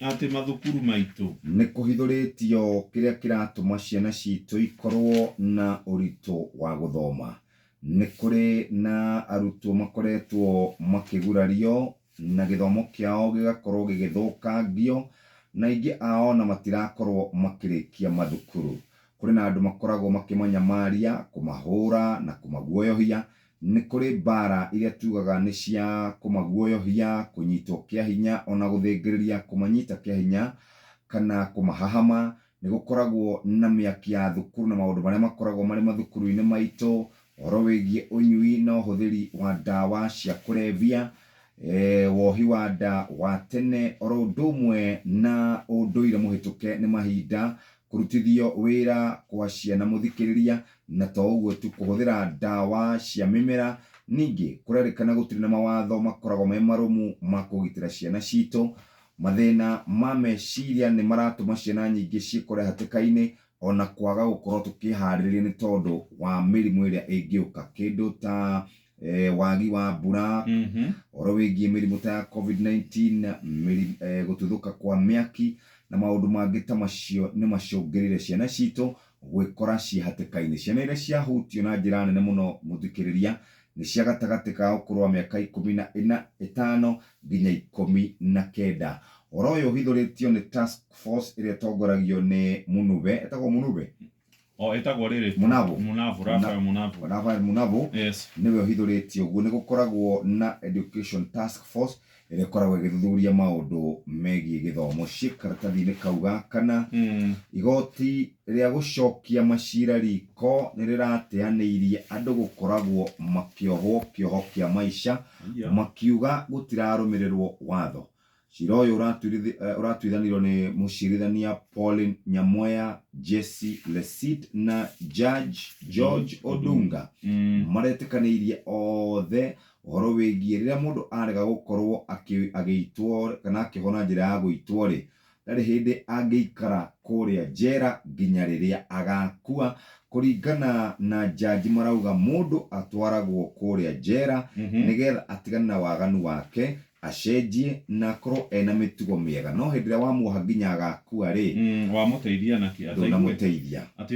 Atĩ mathukuru maitũ. Nĩ kũhithũrĩtio kĩrĩa kĩratũma ciana citũ ikorwo na ũritũ wa gũthoma. Nĩ kũrĩ na arutwo makoretwo makĩgurario na gĩthomo kĩao gĩgakorwo gĩgĩthũkangio, na aingĩ ao ona matirakorwo makĩrĩkia mathukuru. Kũrĩ na andũ makoragwo makĩmanyamaria, kũmahũra na kũmaguoyohia. Nĩ kũrĩ mbaara iria tugaga nĩ cia kũmaguoyohia, kũnyitwo kĩa hinya ona gũthĩngĩrĩria kũmanyita kĩa hinya kana kũmahahama. Nĩ gũkoragwo na mĩaki ya thukuru na maũndũ marĩa makoragwo marĩ mathukuru-inĩ maitũ, ũhoro wĩgiĩ ũnyui na ũhũthĩri wa ndawa cia kũrebia, wohi wa nda wa tene, oro ũndũ ũmwe na ũndũire mũhĩtũke nĩ mahinda, kũrutithio wĩra kwa ciana mũthikĩrĩria, na to ũguo tu, kũhũthĩra ndawa cia mĩmera. Ningĩ kũrerĩkana gũtirĩ na mawatho makoragwo me marũmu ma kũgitĩra ciana citũ. Mathĩna ma meciria nĩ maratũma ciana nyingĩ ciĩkore hatĩka-inĩ ona kwaga gũkorwo tũkĩharĩrĩria nĩ tondũ wa mĩrimũ ĩrĩa ĩngĩũka, kĩndũ ta wagi wa mbura, ũhoro wĩgiĩ mĩrimũ ta ya COVID-19, gũtuthũka kwa mĩaki na maũndũ mangĩ ta macio nĩ macũngĩrĩire ciana citũ gwĩkora ciĩ hatĩka-inĩ. Ciana iria ciahutio na njĩra nene mũno mũthikĩrĩria nĩ cia gatagatĩ ka ũkũrũ wa mĩaka ikũmi na ĩna, ĩtano nginya 19. Ũhoro ũyũ ũhithũrĩtio nĩ task force ĩrĩa ĩtongoragio nĩ Munube, ĩtagwo Munube? O ĩtagwo rĩrĩ Munavu. Munavu, Raphael Munavu. Raphael Munavu. Yes. Nĩwe ũhithũrĩtie ũguo. Nĩ gũkoragwo na education task force ĩrĩa ĩkoragwo ĩgĩthuthuria maũndũ megiĩ gĩthomo. Ciĩ karatathi-inĩ kau ga kana. Igoti rĩa gũcokia macira riko nĩ rĩrateanĩirie andũ gũkoragwo makĩohwo kĩoho kĩa maica makiuga gũtirarũmĩrĩrwo watho. Cira ũyũ ũratuithanirio nĩ mũcirithania Pauline Nyamweya, Jesse Lesit na Judge George Odunga. Maretĩkanĩirie othe ũhoro wĩgiĩ rĩrĩa mũndũ arega gũkorwo agĩitwo kana akĩohwo na njĩra ya gũitwo rĩ, ndarĩ hĩndĩ angĩikara kũrĩa njera nginya rĩrĩa agakua. Kũringana na jaji marauga mũndũ atwaragwo kũrĩa njera nĩgetha atigane na waganu wake, acenjie na akorwo ena mĩtugo mĩega. No hĩndĩ ĩrĩa wamuoha nginya agakua rĩ, Wamũteithia nakĩ? Ndũnamũteithia. Atĩ